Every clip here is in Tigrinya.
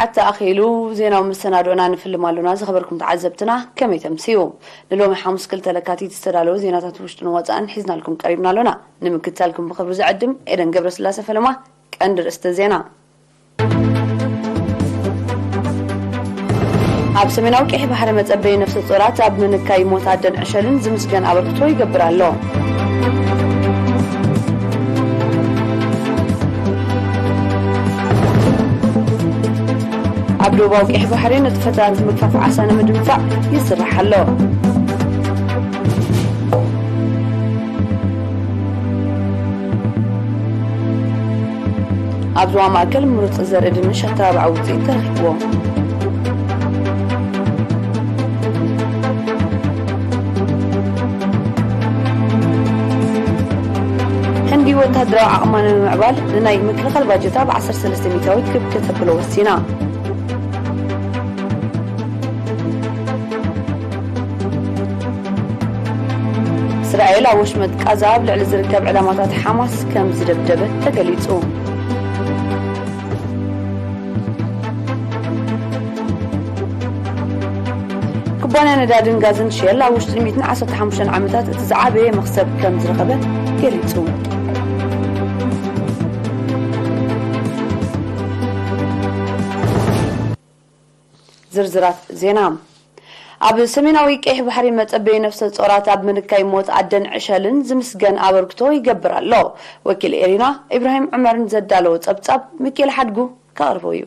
ኣተኣኺሉ ዜናዊ መሰናድኦና ንፍልም ኣሎና። ዝኸበርኩም ተዓዘብትና ከመይ ተምስዩ? ንሎሚ ሓሙስ ክልተ ለካቲት ዝተዳለወ ዜናታት ውሽጥን ወጻእን ሒዝናልኩም ቀሪብና ኣሎና። ንምክትታልኩም ብኽብሪ ዝዕድም ኤደን ገብረስላሴ ፈለማ። ቀንዲ ርእስቲ ዜና። ኣብ ሰሜናዊ ቀይሕ ባሕሪ መጸበዪ ነፍሰ ጾራት ኣብ ምንካይ ሞት ኣደን ዕሸልን ዝምስገን ኣበርክቶ ይገብር ኣሎ። ኣብ ደቡባዊ ቀይሕ ባሕሪ ንጥፈታት ምግፋፍ ዓሳ ንምድንፋዕ ይስራሕ ኣሎ። ኣብ ዞባ ማእከል ምሩጽ ዘርኢ ድንሽ ኣተባብዓ ውጽኢት ተረኺብዎ። ህንዲ ወታደራዊ ዓቕማ ንምምዕባል ንናይ ምክልኻል ባጀታ ብ ዓሰርተ ሰለስተ ሚእታዊት ክብ ከተብሎ ወሲና። እስራኤል ኣብ ወሽመጥ ቃዛ ኣብ ልዕሊ ዝርከብ ዕላማታት ሓማስ ከም ዝደብደበት ተገሊጹ። ኩባንያ ነዳድን ጋዝን ሼል ኣብ ውሽጢ ሚእትን ዓሰርተ ሓሙሽተን ዓመታት እቲ ዝዓበየ መኽሰብ ከም ዝረኸበ ገሊጹ። ዝርዝራት ዜና። ኣብ ሰሜናዊ ቀይሕ ባሕሪ መጸበዪ ነፍሰ ጾራት ኣብ ምንካይ ሞት ኣደን ዕሸልን ዝምስገን ኣበርክቶ ይገብር ኣሎ። ወኪል ኤሪና ኢብራሂም ዑመርን ዘዳለዎ ጸብጻብ ሚካኤል ሓድጉ ከቕርቦ እዩ።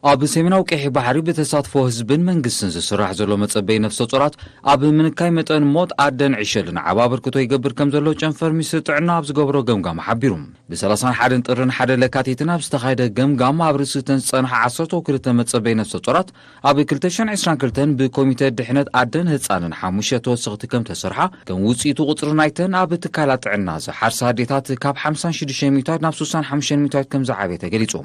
ኣብ ሰሜናዊ ቀይሕ ባሕሪ ብተሳትፎ ህዝብን መንግስትን ዝስራሕ ዘሎ መጸበዪ ነፍሰ ጾራት ኣብ ምንካይ መጠን ሞት ኣደን ዕሸልን ዓቢ ኣበርክቶ ይገብር ከም ዘሎ ጨንፈር ሚኒስትሪ ጥዕና ኣብ ዝገብሮ ገምጋም ሓቢሩ። ብ ሰላሳን ሓደን ጥርን ሓደ ለካቲትን ኣብ ዝተኻየደ ገምጋም ኣብ ርእሲ እተን ዝጸንሓ ዓሰርተ ክልተ መጸበዪ ነፍሰ ጾራት ኣብ ክልተ ሽሕን ዕስራን ክልተን ብኮሚተ ድሕነት ኣደን ህጻንን ሓሙሽተ ተወሰኽቲ ከም ተሰርሓ፣ ከም ውጽኢቱ ቁጽሪ ናይተን ኣብ ትካላት ጥዕና ዝሓርሳ ኣዴታት ካብ ሓምሳን ሽዱሽተን ሚእታዊት ናብ ስሳን ሓሙሽተን ሚእታዊት ከም ዝዓበየ ተገሊጹ።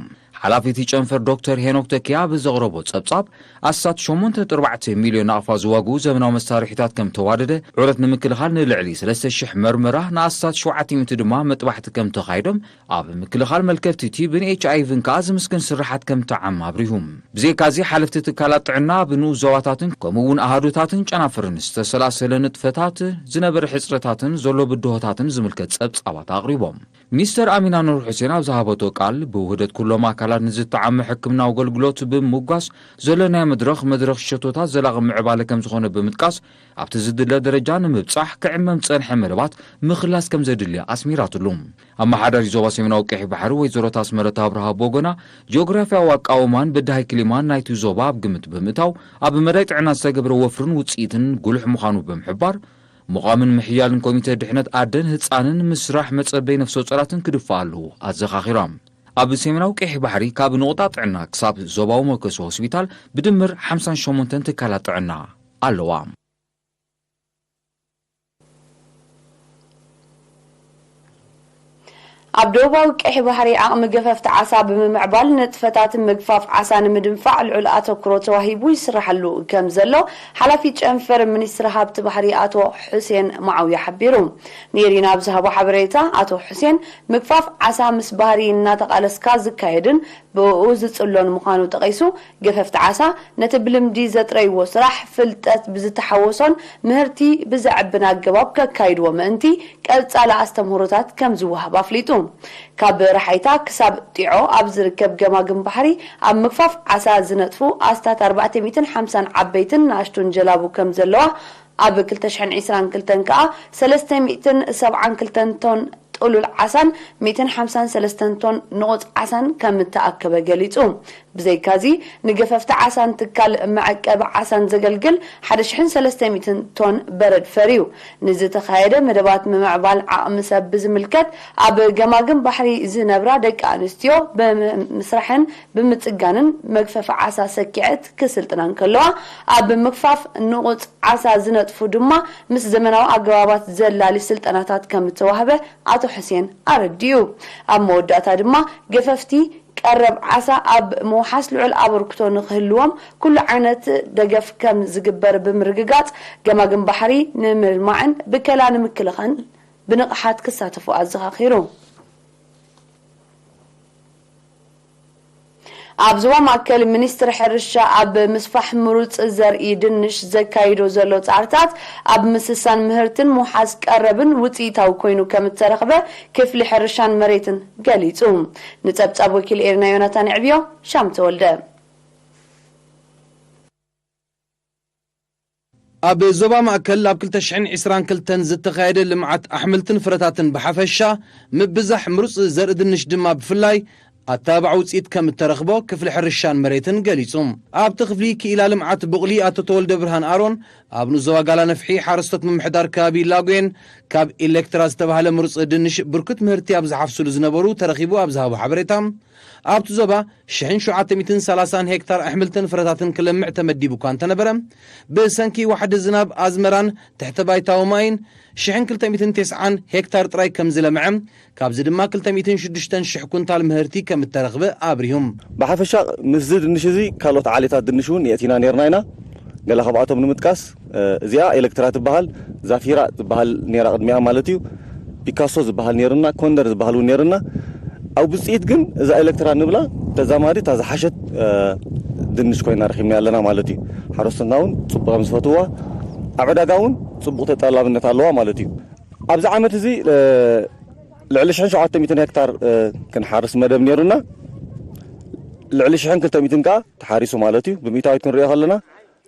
ሓላፊ እቲ ጨንፈር ዶክተር ሄኖክ ተኪያ ኣብ ዘቕረቦ ጸብጻብ፣ ኣስታት ሸሞንተ ነጥቢ ኣርባዕተ ሚልዮን ናቕፋ ዝዋግኡ ዘመናዊ መሳርሒታት ከም ተዋደደ፣ ዑደት ንምክልኻል ንልዕሊ ሰለስተ ሽሕ መርመራ፣ ንኣስታት ሸውዓተ ሚእቲ ድማ መጥባሕቲ ከም ተኻይዶም፣ ኣብ ምክልኻል መልከፍቲ ቲቢን ኤች ኣይ ቪን ከኣ ዝምስግን ስርሓት ከም ተዓም ኣብሪሁ። ብዘይካዚ፣ ሓለፍቲ ትካላት ጥዕና ኣብ ንኡስ ዞባታትን ከምኡ እውን ኣሃዱታትን ጨናፍርን ዝተሰላሰለ ንጥፈታት፣ ዝነበረ ሕጽረታትን ዘሎ ብድሆታትን ዝምልከት ጸብጻባት ኣቕሪቦም። ሚኒስተር ኣሚና ኑር ሑሴን ኣብ ዝሃበቶ ቃል፣ ብውህደት ኩሎም ኣካላት ንዝተዓመ ሕክምናዊ ኣገልግሎት ብምጓስ፣ ዘሎ ናይ መድረኽ መድረኽ ሸቶታት ዘላቒ ምዕባለ ከም ዝኾነ ብምጥቃስ፣ ኣብቲ ዝድለ ደረጃ ንምብጻሕ ክዕመም ዝጸንሐ መደባት ምኽላስ ከም ዘድሊ ኣስሚራትሉ። ኣመሓዳሪ ዞባ ሰሜናዊ ቀይሕ ባሕሪ ወይዘሮ ታስመረት ኣብርሃ ቦጎና፣ ጂኦግራፍያዊ ኣቃውማን በዳሂ ክሊማን ናይቲ ዞባ ኣብ ግምት ብምእታው፣ ኣብ መዳይ ጥዕና ዝተገብረ ወፍርን ውጽኢትን ጉሉሕ ምዃኑ ብምሕባር፣ ምዃምን ምሕያልን ኮሚተ ድሕነት ኣደን ህጻንን ምስራሕ መጸበይ ነፍሰ ጾራትን ክድፋእ ኣለዎ ኣዘኻኺሮም። ኣብ ሰሜናዊ ቀይሕ ባሕሪ ካብ ንቑጣ ጥዕና ክሳብ ዞባዊ መወከሲ ሆስፒታል ብድምር ሓምሳን ሸሞንተን ትካላት ጥዕና ኣለዋ። ኣብ ደቡባዊ ቀይሕ ባሕሪ ዓቕሚ ገፈፍቲ ዓሳ ብምምዕባል ንጥፈታት ምግፋፍ ዓሳ ንምድንፋዕ ልዑል ኣተኩሮ ተዋሂቡ ይስራሓሉ ከም ዘሎ ሓላፊ ጨንፈር ሚኒስትሪ ሃብቲ ባሕሪ ኣቶ ሑሴን መዓውያ ሓቢሩ። ንኤሪና ኣብ ዝሃቦ ሓበሬታ ኣቶ ሑሴን፣ ምግፋፍ ዓሳ ምስ ባህሪ እናተቓለስካ ዝካየድን ብእኡ ዝጽሎን ምዃኑ ጠቒሱ፣ ገፈፍቲ ዓሳ ነቲ ብልምዲ ዘጥረይዎ ስራሕ ፍልጠት ብዝተሓወሶን ምህርቲ ብዘዕብን ኣገባብ ከካይድዎ ምእንቲ ቀጻሊ ኣስተምህሮታት ከም ዝወሃብ ኣፍሊጡ። ካብ ራሓይታ ክሳብ ጢዖ ኣብ ዝርከብ ገማግም ባሕሪ ኣብ ምግፋፍ ዓሳ ዝነጥፉ ኣስታት ኣርባዕተ ሚእትን ሓምሳን ዓበይትን ንኣሽቱን ጀላቡ ከም ዘለዋ፣ ኣብ ክልተ ሽሕን ዕስራን ክልተን ከኣ ሰለስተ ሚእትን ሰብዓን ክልተን ቶን ጥሉል ዓሳን ሚእትን ሓምሳን ሰለስተን ቶን ንቑጽ ዓሳን ከም እተኣከበ ገሊጹ። ብዘይካዚ፣ ንገፈፍቲ ዓሳን ትካል መዐቀቢ ዓሳን ዘገልግል ሓደ ሽሕን ሰለስተ ሚእትን ቶን በረድ ፈርዩ። ንዝተኻየደ መደባት ምምዕባል ዓቕሚ ሰብ ብዝምልከት፣ ኣብ ገማግም ባሕሪ ዝነብራ ደቂ ኣንስትዮ ብምስራሕን ብምጽጋንን መግፈፊ ዓሳ ሰኪዐት ክስልጥና እንከለዋ፣ ኣብ ምግፋፍ ንቑጽ ዓሳ ዝነጥፉ ድማ ምስ ዘመናዊ ኣገባባት ዘላሊ ስልጠናታት ከም እተዋህበ ኣቶ ሕሴን ኣረዲኡ። ኣብ መወዳእታ ድማ ገፈፍቲ ቀረብ ዓሳ ኣብ ምውሓስ ልዑል ኣበርክቶ ንክህልዎም ኩሉ ዓይነት ደገፍ ከም ዝግበር ብምርግጋጽ፣ ገማግም ባሕሪ ንምልማዕን ብከላ ንምክልኻን ብንቕሓት ክሳተፉ ኣዘኻኺሩ። ኣብ ዞባ ማእከል፣ ሚኒስትሪ ሕርሻ ኣብ ምስፋሕ ምሩጽ ዘርኢ ድንሽ ዘካይዶ ዘሎ ጻዕርታት፣ ኣብ ምስሳን ምህርትን ምውሓስ ቀረብን ውጽኢታዊ ኮይኑ ከም እተረኽበ ክፍሊ ሕርሻን መሬትን ገሊጹ። ንጸብጻብ ወኪል ኤሪና ዮናታን ዕብዮ፣ ሻም ተወልደ። ኣብ ዞባ ማእከል ኣብ ክልተ ሽሕን ዕስራን ክልተን ዝተኻየደ ልምዓት ኣሕምልትን ፍረታትን ብሓፈሻ፣ ምብዛሕ ምሩጽ ዘርኢ ድንሽ ድማ ብፍላይ፣ ኣተባባዕ ውጽኢት ከም እተረኽቦ ክፍሊ ሕርሻን መሬትን ገሊጹ። ኣብቲ ክፍሊ ክኢላ ልምዓት ቡቕሊ ኣቶ ተወልደ ብርሃን ኣሮን፣ ኣብ ንኡስ ዞባ ጋላ ነፍሒ ሓረስቶት ምምሕዳር ከባቢ ላጉኤን ካብ ኤሌክትራ ዝተባህለ ምሩጽ ድንሽ ብርኩት ምህርቲ ኣብ ዝሓፍስሉ ዝነበሩ ተረኺቡ ኣብ ዝሃቦ ሓበሬታ፣ ኣብቲ ዞባ ሽሕን ሸውዓተ ሚእትን ሰላሳን ሄክታር ኣሕምልትን ፍረታትን ክለምዕ ተመዲቡ እኳ እንተነበረ፣ ብሰንኪ ዋሕዲ ዝናብ ኣዝመራን ትሕተ ባይታዊ ማይን ሽሕን ክልተ ሚእትን ተስዓን ሄክታር ጥራይ ከም ዝለምዐ፣ ካብዚ ድማ ክልተ ሚእትን ሽዱሽተን ሽሕ ኩንታል ምህርቲ ከም እተረኽበ ኣብሪሁ። ብሓፈሻ ምስዚ ድንሽ እዚ ካልኦት ዓሌታት ድንሽ እውን የእቲና ነርና ኢና። ገለ ካብኣቶም ንምጥቃስ፣ እ፣ እዚኣ ኤሌክትራ ትበሃል፣ ዛፊራ ትበሃል ነራ ቅድሚኣ ማለት እዩ። ፒካሶ ዝበሃል ነርና፣ ኮንደር ዝበሃል እውን ነርና። ኣብ ውፅኢት ግን እዛ ኤሌክትራ ንብላ ተዛማዲ እታ ዝሓሸት፣ እ፣ ድንሽ ኮይና ረኺብና ኣለና ማለት እዩ። ሓረስቶትና እውን ፅቡቕ ከም ዝፈትዋ፣ ኣብ ዕዳጋ እውን ፅቡቕ ተጠላብነት ኣለዋ ማለት እዩ። ኣብዚ ዓመት እዚ፣ እ፣ ልዕሊ ሽሕን ሸውዓተ ሚእትን ሄክታር፣ እ፣ ክንሓርስ መደብ ነይሩና። ልዕሊ ሽሕን ክልተ ሚእትን ከኣ ተሓሪሱ ማለት እዩ። ብሚእታዊት ክንሪኦ ከለና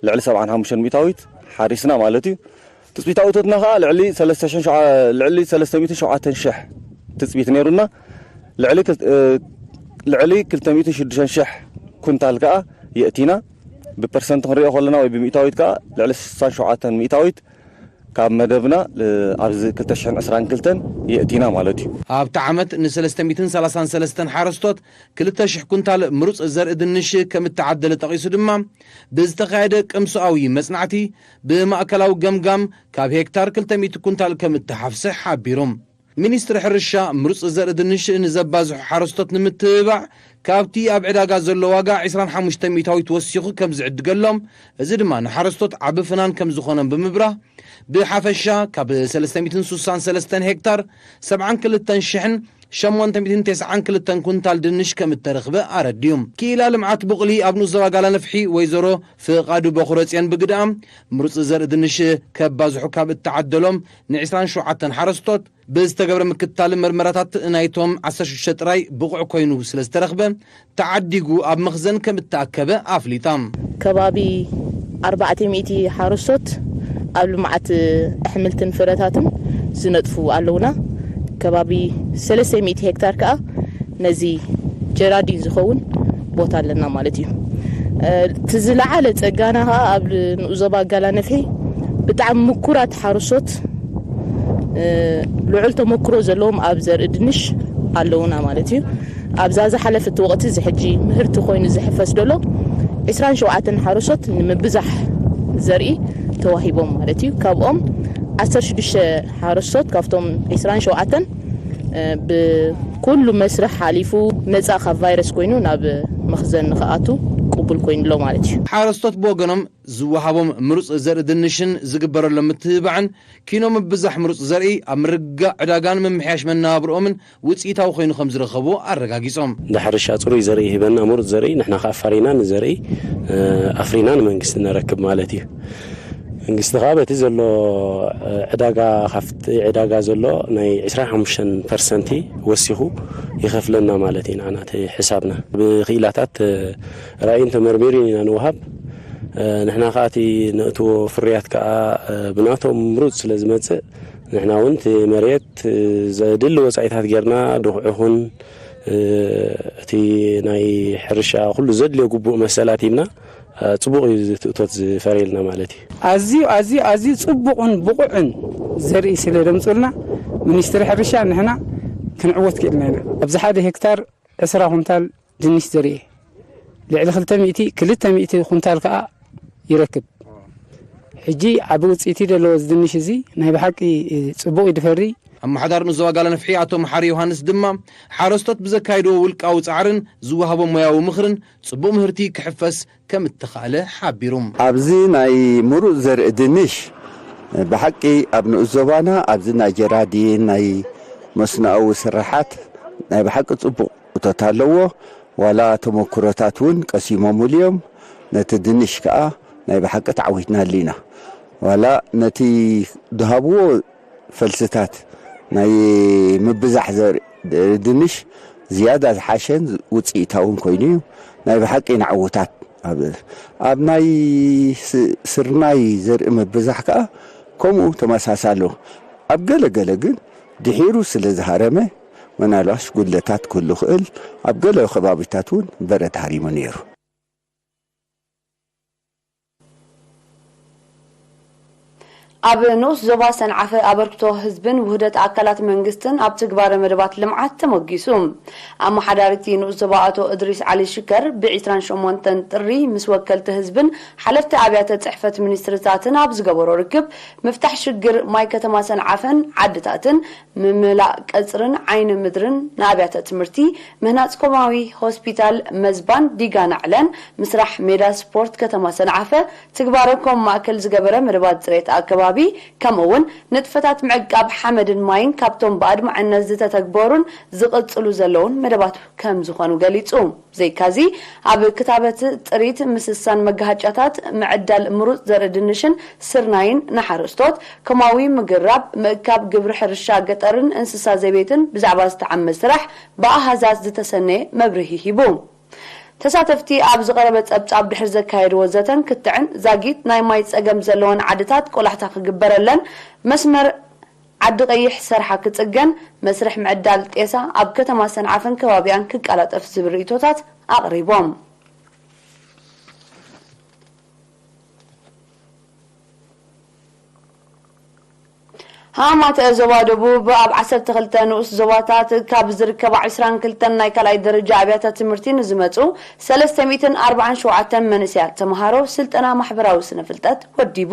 ልዕሊ ሰብዓን ሓሙሽተን ሚእታዊት ሓሪስና ማለት እዩ። ትጽቢታዊ እቶትና ከኣ ልዕሊ ሰለስተ ሽሕን ሸውዓ-፣ ልዕሊ ሰለስተ ሚእትን ሸውዓተን ሽሕ ትጽቢት ነይሩና። ልዕሊ ክል-፣ እ፣ ልዕሊ ክልተ ሚእትን ሽዱሽተን ሽሕ ኩንታል ከኣ የእቲና። ብፐርሰንት ክንሪኦ ከለና ወይ ብሚእታዊት ከኣ ልዕሊ ስሳን ሸውዓተን ሚእታዊት ካብ መደብና፣ እ፣ ኣብዚ ክልተ ሽሕን ዕስራን ክልተን የእቲና ማለት እዩ። ኣብቲ ዓመት ንሰለስተ ሚእትን ሰላሳን ሰለስተን ሓረስቶት ክልተ ሽሕ ኩንታል ምሩጽ ዘርኢ ድንሽ ከም እተዓደለ ጠቒሱ ድማ፣ ብዝተኻየደ ቅምሶኣዊ መጽናዕቲ ብማእከላዊ ገምጋም ካብ ሄክታር ክልተ ሚእቲ ኩንታል ከም እተሓፍሰ ሓቢሩ። ሚኒስትሪ ሕርሻ ምሩጽ ዘርኢ ድንሽ ንዘባዝሑ ሓረስቶት ንምትብባዕ ካብቲ ኣብ ዕዳጋ ዘሎ ዋጋ ዕስራን ሓሙሽተ ሚእታዊት ወሲኹ ከም ዝዕድገሎም፣ እዚ ድማ ንሓረስቶት ዓቢ ፍናን ከም ዝኾኖም ብምብራህ፣ ብሓፈሻ ካብ ሰለስተ ሚእትን ስሳን ሰለስተን ሄክታር ሰብዓን ክልተን ሽሕን ሸሞንተ ሚእትን ተስዓን ክልተን ኩንታል ድንሽ ከም እተረኽበ ኣረዲኡ። ክኢላ ልምዓት ቡቕሊ ኣብ ንኡስ ዞባ ጋላ ነፍሒ ወይዘሮ ፍቓዱ በኹረጽዮን ብግድኣ፣ ምሩጽ ዘርኢ ድንሽ ከባዝሑ ካብ እተዓደሎም ንዕስራን ሸውዓተን ሓረስቶት ብዝተገብረ ምክትታል መርመራታት ናይቶም ዓሰርተ ሽዱሽተ ጥራይ ብቑዕ ኮይኑ ስለ ዝተረኽበ፣ ተዓዲጉ ኣብ መኽዘን ከም እተኣከበ ኣፍሊጣ። ከባቢ ኣርባዕተ ሚእቲ ሓረስቶት ኣብ ልምዓት ኣሕምልትን ፍረታትን ዝነጥፉ ኣለውና። ከባቢ ሰለስተ ሚእቲ ሄክታር ከኣ ነዚ ጀራዲን ዝኸውን ቦታ ኣለና ማለት እዩ። እ፣ እቲ ዝለዓለ ጸጋና ከኣ ኣብ ንኡስ ዞባ ጋላ ነፍሒ ብጣዕሚ ምኩራት ሓረስቶት፣ እ፣ ልዑል ተመክሮ ዘለዎም ኣብ ዘርኢ ድንሽ ኣለውና ማለት እዩ። ኣብዛ ዝሓለፈት ወቕቲ እዚ ሕጂ ምህርቲ ኮይኑ ዝሕፈስ ዘሎ ዕስራን ሸውዓተን ሓረስቶት ንምብዛሕ ዘርኢ ተዋሂቦም ማለት እዩ። ካብኦም ዓሰርተ ሽዱሽተ ሓረስቶት ካብቶም ዕስራን ሸውዓተን፣ እ፣ ብኩሉ መስርሕ ሓሊፉ ነጻ ካብ ቫይረስ ኮይኑ ናብ መኽዘን ንኽኣቱ ቅቡል ኮይኑሎ ማለት እዩ። ሓረስቶት ብወገኖም ዝወሃቦም ምሩጽ ዘርኢ ድንሽን ዝግበረሎም ምትብባዕን ኪኖ ምብዛሕ ምሩጽ ዘርኢ ኣብ ምርግጋእ ዕዳጋን ምምሕያሽ መነባብርኦምን ውጽኢታዊ ኮይኑ ከም ዝረኸብዎ ኣረጋጊጾም። እንዳ ሕርሻ ጽሩይ ዘርኢ ሂበና፣ ምሩጽ ዘርኢ፣ ንሕና ከኣ ኣፋሪና ንዘርኢ፣ እ፣ ኣፍሪና ንመንግስቲ ነረክብ ማለት እዩ። መንግስቲ ከኣ በቲ ዘሎ፣ እ፣ ዕዳጋ፣ ካብቲ ዕዳጋ ዘሎ ናይ ዕስራን ሓሙሽተን ፐርሰንቲ ወሲኹ ይኸፍለና ማለት እዩ፣ ንዓና እቲ ሕሳብና። ብክኢላታት፣ እ፣ ራእይን ተመርሚሩን ኢና ንወሃብ። እ፣ ንሕና ከኣ እቲ ነእትዎ ፍርያት ከኣ፣ እ፣ ብናቶም ምሩጽ ስለ ዝመጽእ፣ ንሕና እውን እቲ መሬት፣ እ፣ ዘድሊ ወጻኢታት ጌርና፣ ድኹዒ ይኹን፣ እ፣ እቲ ናይ ሕርሻ ኩሉ ዘድልዮ ግቡእ መሰላት ሂብና፣ እ፣ ጽቡቕ እዩ እቲ እቶት ዝፈርየልና ማለት እዩ። ኣዝዩ፣ ኣዝዩ፣ ኣዝዩ ጽቡቕን ብቑዕን ዘርኢ ስለ ደምጹልና፣ ሚኒስትሪ ሕርሻ ንሕና ክንዕወት ክኢልና ኢና። ኣብዚ ሓደ ሄክታር ዕስራ ኩንታል ድንሽ ዘርኢ፣ ልዕሊ ክልተ ሚእቲ፣ ክልተ ሚእቲ ኩንታል ከኣ ይረክብ። ሕጂ ዓቢ ውጽኢት እዩ ዘለዎ እዚ ድንሽ እዚ፣ ናይ ብሓቂ ጽቡቕ እዩ ዝፈሪ። ኣመሓዳሪ ንዞባ ጋላ ነፍሒ ኣቶ መሓሪ ዮሃንስ ድማ፣ ሓረስቶት ብዘካየድዎ ውልቃዊ ጻዕርን ዝወሃቦም ሞያዊ ምኽርን ጽቡቕ ምህርቲ ክሕፈስ ከም እተኻእለ ሓቢሩ። ኣብዚ ናይ ምሩጽ ዘርኢ ድንሽ ብሓቂ ኣብ ንኡስ ዞባና ኣብዚ ናይ ጀራዲን ናይ መስኖኣዊ ስራሓት ናይ ብሓቂ ጽቡቕ እቶት ኣለዎ። ዋላ ተመክሮታት እውን ቀሲሞምሉ እዮም። ነቲ ድንሽ ከኣ ናይ ብሓቂ ተዓዊትናሉ ኢና። ዋላ ነቲ ዝሃብዎ ፈልስታት ናይ ምብዛሕ ዘርኢ ድንሽ ዝያዳ ዝሓሸን ውፅኢታውን ኮይኑ እዩ። ናይ ብሓቂ ንዕውታት ኣብ ኣብ ናይ ስ- ስርናይ ዘርኢ ምብዛሕ ከኣ ከምኡ ተመሳሳሎ። ኣብ ገለ ገለ ግን ድሒሩ ስለ ዝሃረመ፣ ምናልባሽ ጉድለታት ክህሉ ይኽእል። ኣብ ገለ ከባቢታት እውን በረድ ሃሪሙ ነይሩ። ኣብ ንኡስ ዞባ ሰንዓፈ ኣበርክቶ ህዝብን ውህደት ኣካላት መንግስትን ኣብ ትግባረ መደባት ልምዓት ተመጊሱ። ኣመሓዳሪቲ ንኡስ ዞባ ኣቶ እድሪስ ዓሊ ሽከር ብ ዒስራን ሸሞንተን ጥሪ ምስ ወከልቲ ህዝብን ሓለፍቲ ኣብያተ ጽሕፈት ሚኒስትርታትን ኣብ ዝገበሮ ርክብ፣ ምፍታሕ ሽግር ማይ ከተማ ሰንዓፈን ዓድታትን፣ ምምላእ ቀጽርን ዓይኒ ምድርን ንኣብያተ ትምህርቲ፣ ምህናጽ ኮማዊ ሆስፒታል፣ መዝባን ዲጋ ናዕለን፣ ምስራሕ ሜዳ ስፖርት ከተማ ሰንዓፈ፣ ትግባረ ኮም ማእከል ዝገበረ መደባት ጽሬት ኣከባቢ፣ ከምኡ እውን ንጥፈታት ምዕቃብ ሓመድን ማይን ካብቶም ብኣድማዕነት ዝተተግበሩን ዝቕጽሉ ዘለውን መደባት ከም ዝኾኑ ገሊጹ። ብዘይካዚ፣ ኣብ ክታበት ጥሪት ምስሳን መጋሃጫታት፣ ምዕዳል ምሩጽ ዘርኢ ድንሽን ስርናይን ንሓረስቶት፣ ኮማዊ ምግራብ፣ ምእካብ ግብሪ ሕርሻ ገጠርን እንስሳ ዘቤትን ብዛዕባ ዝተዓመ ስራሕ ብኣሃዛት ዝተሰነየ መብርሂ ሂቡ። ተሳተፍቲ ኣብ ዝቐረበ ጸብጻብ ድሕሪ ዘካየድዎ ዘተን ክትዕን ዛጊት ናይ ማይ ጸገም ዘለወን ዓድታት ቆላሕታ ክግበረለን መስመር ዓዲ ቀይሕ ሰርሓ ክጽገን መስርሕ ምዕዳል ጤሳ ኣብ ከተማ ሰንዓፈን ከባቢኣን ክቀላጠፍ ዝብል ርእይቶታት ኣቕሪቦም። ሃማተ ዞባ ደቡብ ኣብ ዓሰርተ ክልተ ንኡስ ዞባታት ካብ ዝርከባ ዕስራን ክልተን ናይ ካልኣይ ደረጃ ኣብያተ ትምህርቲ ንዝመጹ ሰለስተ ሚእትን ኣርባዓን ሸውዓተን መንእሰያት ተምሃሮ ስልጠና ማሕበራዊ ስነ ፍልጠት ወዲቡ።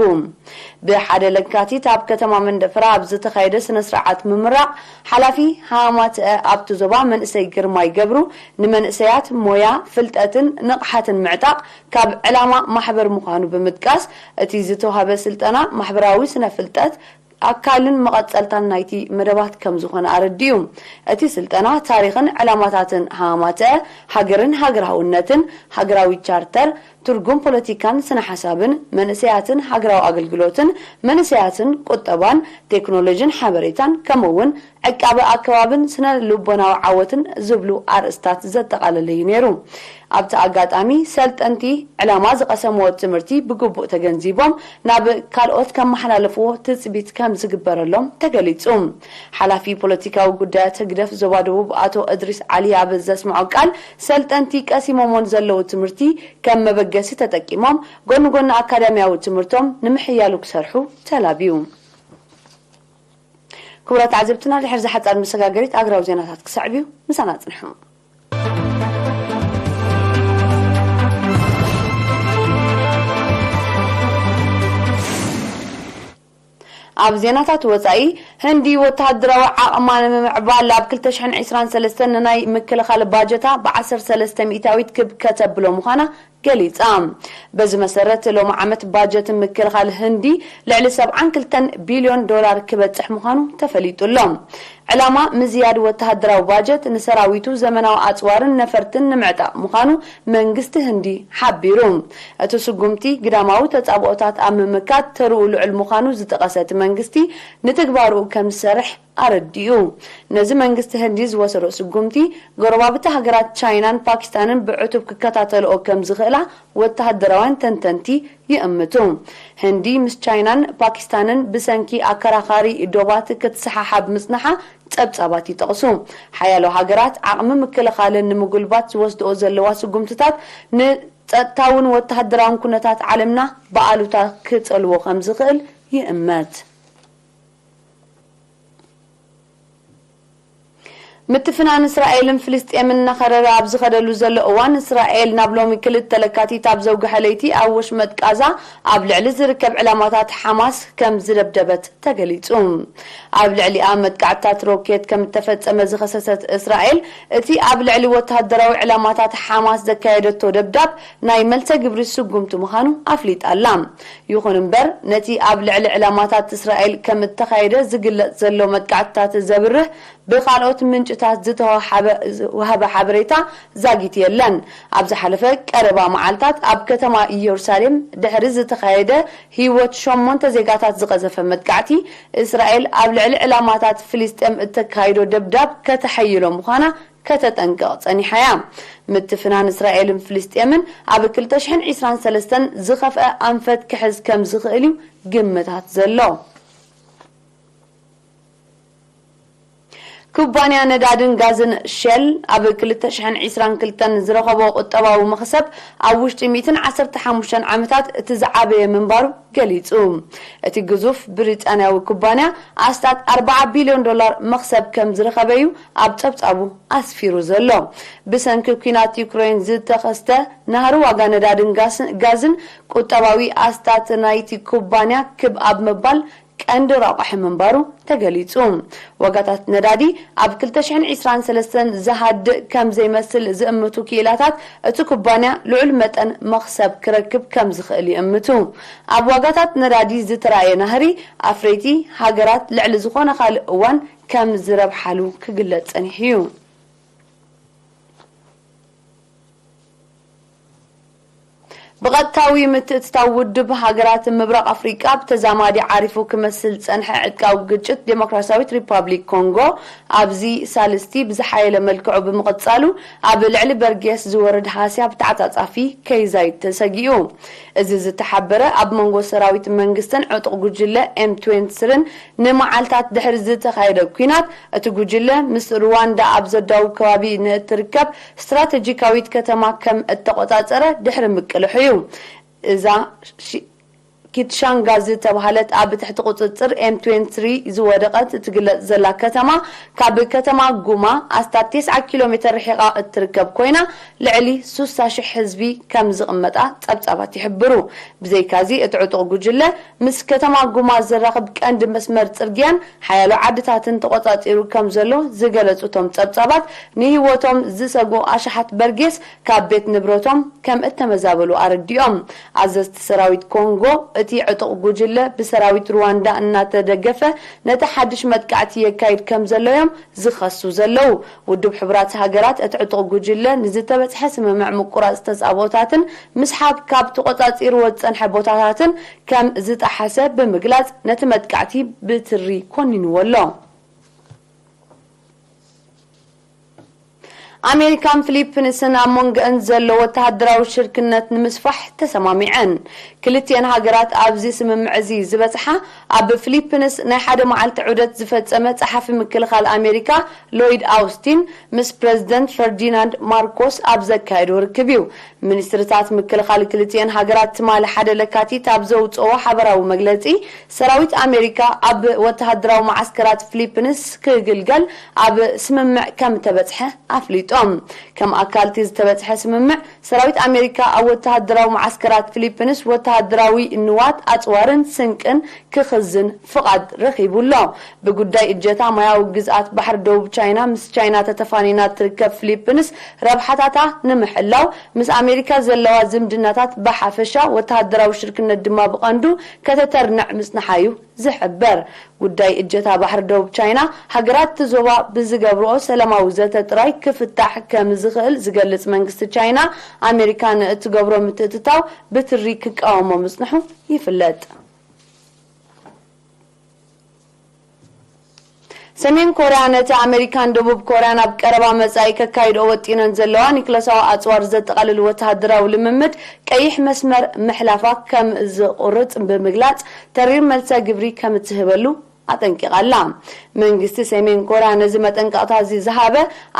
ብሓደ ለካቲት ኣብ ከተማ መንደፈራ ኣብ ዝተኻየደ ስነ ስርዓት ምምራቕ ሓላፊ ሃማተ ኣብቲ ዞባ መንእሰይ ግርማይ ገብሩ ንመንእሰያት ሞያ ፍልጠትን ንቕሓትን ምዕጣቕ ካብ ዕላማ ማሕበር ምዃኑ ብምጥቃስ፣ እቲ ዝተዋህበ ስልጠና ማሕበራዊ ስነ ፍልጠት ኣካልን መቐጸልታን ናይቲ መደባት ከም ዝኾነ ኣረዲኡ። እቲ ስልጠና ታሪኽን ዕላማታትን ሃማተ፣ ሃገርን ሃገራውነትን፣ ሃገራዊ ቻርተር፣ ትርጉም ፖለቲካን ስነ ሓሳብን፣ መንእሰያትን ሃገራዊ ኣገልግሎትን፣ መንእሰያትን ቁጠባን፣ ቴክኖሎጂን ሓበሬታን፣ ከምኡ እውን ዕቃበ ኣከባብን ስነ ልቦናዊ ዓወትን ዝብሉ ኣርእስታት ዘጠቓለለ እዩ ነይሩ። ኣብቲ ኣጋጣሚ ሰልጠንቲ ዕላማ ዝቐሰምዎ ትምህርቲ ብግቡእ ተገንዚቦም ናብ ካልኦት ከመሓላልፍዎ ትፅቢት ከም ዝግበረሎም ተገሊፁ። ሓላፊ ፖለቲካዊ ጉዳያት ህግደፍ ዞባ ደቡብ ኣቶ እድሪስ ዓሊ ኣብ ዘስምዖ ቃል ሰልጠንቲ ቀሲሞሞን ዘለዉ ትምህርቲ ከም መበገሲ ተጠቂሞም ጎኒ ጎኒ ኣካዳሚያዊ ትምህርቶም ንምሕያሉ ክሰርሑ ተላብዩ። ክቡራት ተዓዘብትና ድሕሪ ዝሓፃር መሰጋገሪት ኣግራብ ዜናታት ክሰዕብ እዩ። ምሳና ፅንሑ። ኣብ ዜናታት ወፃኢ፣ ህንዲ ወተሃደራዊ ዓቕማ ንምምዕባል ኣብ ክልተ ሽሕን ዕስራን ሰለስተን ንናይ ምክልኻል ባጀታ ብዓሰርተ ሰለስተ ሚእታዊት ክብ ከተብሎ ምዃና ገሊጻ። በዚ መሰረት ሎሚ ዓመት ባጀት ምክልኻል ህንዲ ልዕሊ ሰብዓን ክልተን ቢልዮን ዶላር ክበጽሕ ምዃኑ ተፈሊጡ ኣሎ። ዕላማ ምዝያድ ወተሃደራዊ ባጀት ንሰራዊቱ ዘመናዊ ኣጽዋርን ነፈርትን ንምዕጣቕ ምዃኑ መንግስቲ ህንዲ ሓቢሩ። እቲ ስጉምቲ ግዳማዊ ተጻብኦታት ኣብ ምምካት ተርኡ ልዑል ምዃኑ ዝጠቐሰ እቲ መንግስቲ ንትግባርኡ ከም ዝሰርሕ ኣረዲኡ። ነዚ መንግስቲ ህንዲ ዝወሰዶ ስጉምቲ ጎረባብቲ ሃገራት ቻይናን ፓኪስታንን ብዕቱብ ክከታተልኦ ከም ዝኽእላ ወተሃደራውያን ተንተንቲ ይእምቱ። ህንዲ ምስ ቻይናን ፓኪስታንን ብሰንኪ ኣከራኻሪ ዶባት ክትሰሓሓብ ምጽንሓ ጸብጻባት ይጠቕሱ። ሓያሎ ሃገራት ዓቕሚ ምክልኻለን ንምጉልባት ዝወስድኦ ዘለዋ ስጉምትታት ንጸጥታውን ወተሃደራውን ኩነታት ዓለምና ብኣሉታ ክጸልዎ ከም ዝኽእል ይእመት። ምትፍናን እስራኤልን ፍልስጤምን እናኸረረ ኣብ ዝኸደሉ ዘሎ እዋን፣ እስራኤል ናብ ሎሚ ክልተ ለካቲት ኣብ ዘውግሐ ለይቲ ኣብ ወሽመጥ ቃዛ ኣብ ልዕሊ ዝርከብ ዕላማታት ሓማስ ከም ዝደብደበት ተገሊጹ። ኣብ ልዕሊኣ መጥቃዕትታት ሮኬት ከም እተፈጸመ ዝኸሰሰት እስራኤል፣ እቲ ኣብ ልዕሊ ወተሃደራዊ ዕላማታት ሓማስ ዘካየደቶ ደብዳብ ናይ መልሰ ግብሪ ስጉምቲ ምዃኑ ኣፍሊጣ ኣላ። ይኹን እምበር፣ ነቲ ኣብ ልዕሊ ዕላማታት እስራኤል ከም እተኻየደ ዝግለጽ ዘሎ መጥቃዕትታት ዘብርህ ብኻልኦት ምንጭ ታት ዝተዋሃበ ሓበሬታ ዛጊት የለን። ኣብ ዝሓለፈ ቀረባ መዓልታት ኣብ ከተማ ኢየሩሳሌም ድሕሪ ዝተኻየደ ህይወት ሸሞንተ ዜጋታት ዝቐዘፈ መጥቃዕቲ፣ እስራኤል ኣብ ልዕሊ ዕላማታት ፍልስጤም እተካይዶ ደብዳብ ከተሐይሎ ምዃና ከተጠንቅቕ ጸኒሓ እያ። ምትፍናን እስራኤልን ፍልስጤምን ኣብ ክልተ ሽሕን ዕስራን ሰለስተን ዝኸፍአ ኣንፈት ክሕዝ ከም ዝኽእል እዩ ግምታት ዘሎ። ኩባንያ ነዳድን ጋዝን ሸል ኣብ ክልተ ሽሕን ዕስራን ክልተን ዝረኸቦ ቁጠባዊ መኽሰብ ኣብ ውሽጢ ሚእትን ዓሰርተ ሓሙሽተን ዓመታት እቲ ዝዓበየ ምንባሩ ገሊጹ። እቲ ግዙፍ ብሪጣንያዊ ኩባንያ ኣስታት ኣርባዓ ቢልዮን ዶላር መኽሰብ ከም ዝረኸበ እዩ ኣብ ጸብጻቡ ኣስፊሩ ዘሎ። ብሰንኪ ኲናት ዩክሬን ዝተኸስተ ናህሪ ዋጋ ነዳድን ጋስን፣ ጋዝን ቁጠባዊ ኣስታት ናይቲ ኩባንያ ክብ ኣብ ምባል ቀንዲ ረቋሒ ምንባሩ ተገሊጹ። ዋጋታት ነዳዲ ኣብ ክልተ ሽሕን ዕስራን ሰለስተን ዝሃድእ ከም ዘይመስል ዝእምቱ ክኢላታት፣ እቲ ኩባንያ ልዑል መጠን መኽሰብ ክረክብ ከም ዝኽእል ይእምቱ። ኣብ ዋጋታት ነዳዲ ዝተራእየ ናህሪ፣ ኣፍረይቲ ሃገራት ልዕሊ ዝኾነ ካልእ እዋን ከም ዝረብሓሉ ክግለጽ ጸኒሑ እዩ። ብቐጥታዊ ምትእትታው ውድብ ሃገራት ምብራቕ ኣፍሪቃ ብተዛማዲ ዓሪፉ ክመስል ዝጸንሐ ዕጥቃዊ ግጭት ዴሞክራሲያዊት ሪፓብሊክ ኮንጎ ኣብዚ ሳልስቲ ብዝሓየለ መልክዑ ብምቕጻሉ፣ ኣብ ልዕሊ በርጌስ ዝወርድ ሃስያ ብተዓጻጻፊ ከይዛይድ ተሰጊኡ። እዚ ዝተሓበረ ኣብ መንጎ ሰራዊት መንግስትን ዕጡቕ ጉጅለ ኤም ትዌንቲ ስሪን ንመዓልታት ድሕሪ ዝተኻየደ ኲናት፣ እቲ ጉጅለ ምስ ሩዋንዳ ኣብ ዘዳውብ ከባቢ ንእትርከብ ስትራተጂካዊት ከተማ ከም እተቖጻጸረ ድሕሪ ምቅልሑ እዩ። እዛ ሺ-፣ ኪትሻንጋ ዝተባህለት ኣብ ትሕቲ ቁጽጽር ኤም ትዌንቲ ስሪ ዝወደቐት እትግለጽ ዘላ ከተማ፣ ካብ ከተማ ጉማ ኣስታት ተስዓ ኪሎ ሜተር ርሒቓ እትርከብ ኮይና፣ ልዕሊ ስሳ ሽሕ ህዝቢ ከም ዝቕመጣ ጸብጻባት ይሕብሩ። ብዘይካዚ፣ እቲ ዕጡቕ ጉጅለ ምስ ከተማ ጉማ ዘራኽብ ቀንዲ መስመር ጽርግያን ሓያሎ ዓድታትን ተቖጻጺሩ ከም ዘሎ ዝገለጹ እቶም ጸብጻባት፣ ንህይወቶም ዝሰግኡ ኣሽሓት በርጌስ ካብ ቤት ንብረቶም ከም እተመዛበሉ ኣረዲኦም። ኣዘዝቲ ሰራዊት ኮንጎ፣ እቲ ዕጡቕ ጉጅለ ብሰራዊት ሩዋንዳ እናተደገፈ ነቲ ሓድሽ መጥቃዕቲ የካይድ ከም ዘሎ እዮም ዝኸሱ ዘለዉ። ውድብ ሕቡራት ሃገራት፣ እቲ ዕጡቕ ጉጅለ ንዝተበጽሐ ስምምዕ ምቁራጽ ተጻብኦታትን ምስሓብ ካብ ተቖጻጺርዎ ዝጸንሐ ቦታታትን ከም ዝጠሓሰ ብምግላጽ፣ ነቲ መጥቃዕቲ ብትሪ ኮኒንዎ ኣሎ። ኣሜሪካን ፊሊፕንስን ኣብ መንጎአን ዘሎ ወተሃደራዊ ሽርክነት ንምስፋሕ ተሰማሚዐን። ክልቲአን ሃገራት ኣብዚ ስምምዕ እዚ ዝበጽሓ፣ ኣብ ፊሊፕንስ ናይ ሓደ መዓልቲ ዑደት ዝፈጸመ ጸሓፊ ምክልኻል ኣሜሪካ ሎይድ ኣውስቲን ምስ ፕረዚደንት ፈርዲናንድ ማርኮስ ኣብ ዘካየዶ ርክብ እዩ። ሚኒስትርታት ምክልኻል ክልቲአን ሃገራት ትማሊ ሓደ ለካቲት ኣብ ዘውጽኦ ሓበራዊ መግለጺ፣ ሰራዊት ኣሜሪካ ኣብ ወተሃደራዊ መዓስከራት ፊሊፕንስ ክግልገል ኣብ ስምምዕ ከም እተበጽሐ ኣፍሊጦም። ከም ኣካል እቲ ዝተበጽሐ ስምምዕ፣ ሰራዊት ኣሜሪካ ኣብ ወተሃደራዊ መዓስከራት ፊሊፕንስ ወተሃደራዊ ንዋት፣ ኣጽዋርን ስንቅን ክኽዝን ፍቓድ ረኺቡ ኣሎ። ብጉዳይ እጀታ ማያዊ ግዝኣት ባሕሪ ደቡብ ቻይና ምስ ቻይና ተተፋኒና እትርከብ ፊሊፕንስ፣ ረብሓታታ ንምሕላው፣ ምስ ኣሜሪካ ዘለዋ ዝምድናታት ብሓፈሻ፣ ወተሃደራዊ ሽርክነት ድማ ብቐንዱ ከተተርንዕ ምጽንሓ እዩ ዝሕበር። ጉዳይ እጀታ ባሕሪ ደቡብ ቻይና፣ ሃገራት እቲ ዞባ ብዝገብርኦ ሰላማዊ ዘተ ጥራይ ክፍታሕ ከም ዝኽእል ዝገልጽ መንግስቲ ቻይና፣ ኣሜሪካ ንእትገብሮ ምትእትታው ብትሪ ክቃወሞ ምጽንሑ ይፍለጥ። ሰሜን ኮርያ ነቲ ኣሜሪካን ደቡብ ኮርያን ኣብ ቀረባ መጻኢ ከካይድኦ ወጢነን ዘለዋ ኒክለሳዊ ኣጽዋር ዘጠቓልል ወተሃደራዊ ልምምድ ቀይሕ መስመር ምሕላፋ ከም ዝቑርጽ ብምግላጽ፣ ተሪር መልሰ ግብሪ ከም እትህበሉ ኣጠንቂቓ ኣላ። መንግስቲ ሰሜን ኮርያ ነዚ መጠንቀቕታ እዚ ዝሃበ፣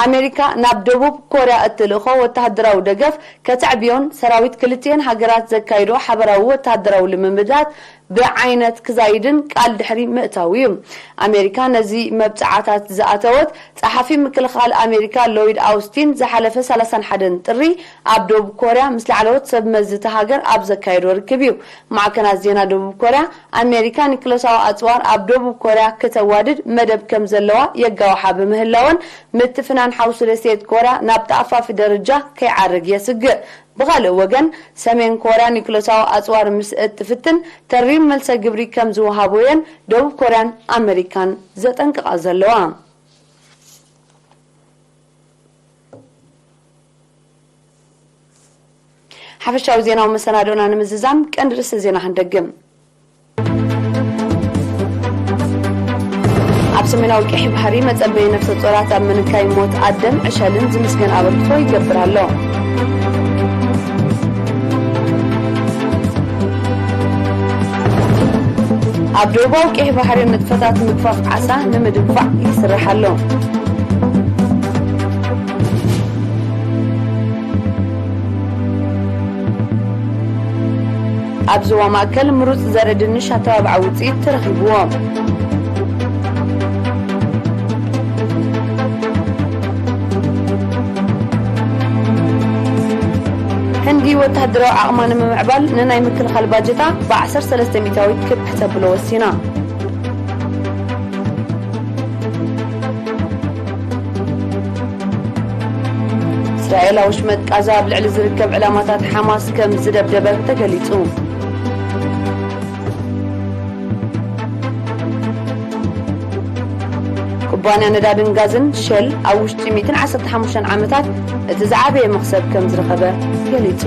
ኣሜሪካ ናብ ደቡብ ኮርያ እትልእኾ ወተሃደራዊ ደገፍ ከተዕብዮን ሰራዊት ክልቲኤን ሃገራት ዘካይዶ ሓበራዊ ወተሃደራዊ ልምምዳት ብዓይነት ክዛይድን ቃል ድሕሪ ምእታው እዩ። ኣሜሪካ ነዚ መብጽዓታት ዝኣተወት፣ ጸሓፊ ምክልኻል ኣሜሪካ ሎይድ ኣውስቲን ዝሓለፈ ሰላሳን ሓደን ጥሪ ኣብ ደቡብ ኮርያ ምስ ላዕለዎት ሰብ መዚ እታ ሃገር ኣብ ዘካየዶ ርክብ እዩ። ማዕከናት ዜና ደቡብ ኮርያ፣ ኣሜሪካ ኒክለሳዊ ኣጽዋር ኣብ ደቡብ ኮርያ ክተዋድድ መደብ ከም ዘለዋ የጋውሓ ብምህላወን፣ ምትፍናን ሓውሲ ደሴት ኮርያ ናብ ተኣፋፊ ደረጃ ከይዓርግ የስግእ። ብኻልእ ወገን፣ ሰሜን ኮርያ ኒክለሳዊ ኣጽዋር ምስ እትፍትን፣ ተሪር መልሰ ግብሪ ከም ዝወሃቦ እየን ደቡብ ኮርያን ኣመሪካን ዘጠንቅቓ ዘለዋ። ሓፈሻዊ ዜናዊ መሰናዶና ንምዝዛም ቀንዲ ርእሰ ዜና ክንደግም። ኣብ ሰሜናዊ ቀይሕ ባሕሪ መጸበዪ ነፍሰ ጾራት ኣብ ምንካይ ሞት ኣደን ዕሸልን ዝምስገን ኣበርክቶ ይገብር ኣሎ። ኣብ ደቡባዊ ቀይሕ ባሕሪ ንጥፈታት ምግፋፍ ዓሳ ንምድንፋዕ ይስራሕ ኣሎ። ኣብ ዞባ ማእከል ምሩጽ ዘርኢ ድንሽ ኣተባብዓ ውጽኢት ተረኺብዎ። ህንዲ ወተሃደራዊ ዓቕማ ንምምዕባል ንናይ ምክልኻል ባጀታ ብ ዓሰርተ ሰለስተ ሚእታዊት ክብ ክተብሎ ወሲና። እስራኤል ኣብ ወሽመጥ ቃዛ ኣብ ልዕሊ ዝርከብ ዕላማታት ሓማስ ከም ዝደብደበ ተገሊጹ። ኩባንያ ነዳድን ጋዝን ሸል ኣብ ውሽጢ ሚእትን ዓሰርተ ሓሙሽተን ዓመታት እቲ ዝዓበየ መኽሰብ ከም ዝረኸበ ገሊጹ።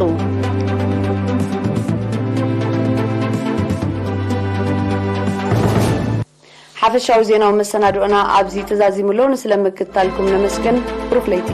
ሓፈሻዊ ዜናዊ መሰናድኦና ኣብዚ ተዛዚሙ ኣሎ። ንስለ ምክትታልኩም ነመስግን። ብሩኽ ለይቲ።